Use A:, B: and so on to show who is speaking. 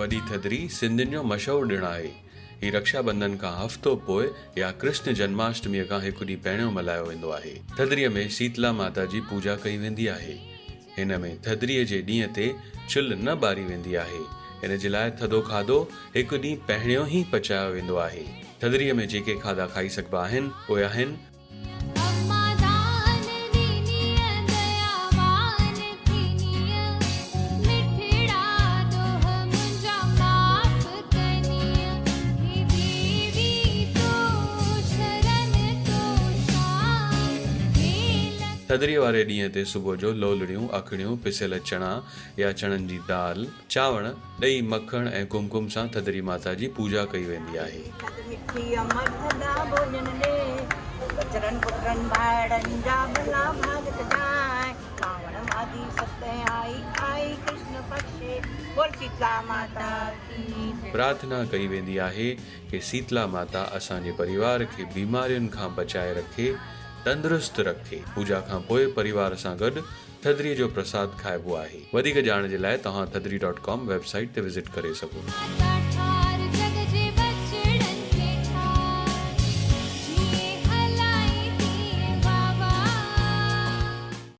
A: وڏي ٿڌڙي سنڌين جو مشهور ڏڻ آهي. هي رڪشا بنڌن کان هفتو پوء يا ڪرشن جنماشٽميء کان هڪ ڏينهن پهريون ملهايو ويندو آهي. ٿڌڙيء ۾ شيتلا ماتا جي پوڄا ڪئي ويندي آهي. هن ۾ ٿڌڙيء جي ڏينهن تي چلهه نه ٻاري ويندي آهي. ان جي لاء ٿڌو کاڌو هڪ ڏينهن پهريون ئي پچايو ويندو آهي. ٿڌڙيء ۾ جيڪي کاڌا کائي سگهبا آهن، اهي آهن.
B: اما دان ڏينيء دياوان ٿينيء، مٺڙا ڏوهه منهنجا معاف ڪنيء، هي ديوي تو شرن تو شان، هي لک.
A: ٿڌڙيء واري ڏينهن تي صبح جو لولڙيون، اکڙيون، پسيل چڻا يا چڻن جي دال، چانوڻ، ڏهي، مکڻ ۽ ڪمڪم سان ٿڌڙي ماتا جي پوڄا ڪئي ويندي آهي.
C: ٿڌ مٺي امر ٿڌا ڀوڄن ڏي، ٻچڙن پٽن ڀائڙن جا ڀلا ڀاڳ ڪجانء، سانوڻ مادي ستين آئي، آئي ڪرشن پکشي، بول شيتلا ماتا ڪي جي.
A: پرارٿنا ڪئي ويندي آهي ڪي سيتلا ماتا اسان جي پريوار کي بيمارين کان بچائي رکي، تندرست رکي. پوڄا کان پوء پريوار سان گڏ ٿڌڙي جو پرساد کائبو آهي. وڌيڪ ڄاڻ جي لاء توهان ٿڌڙي ڊاٽ ڪام ويب سائيٽ تي وزٽ ڪري سگهو ٿا.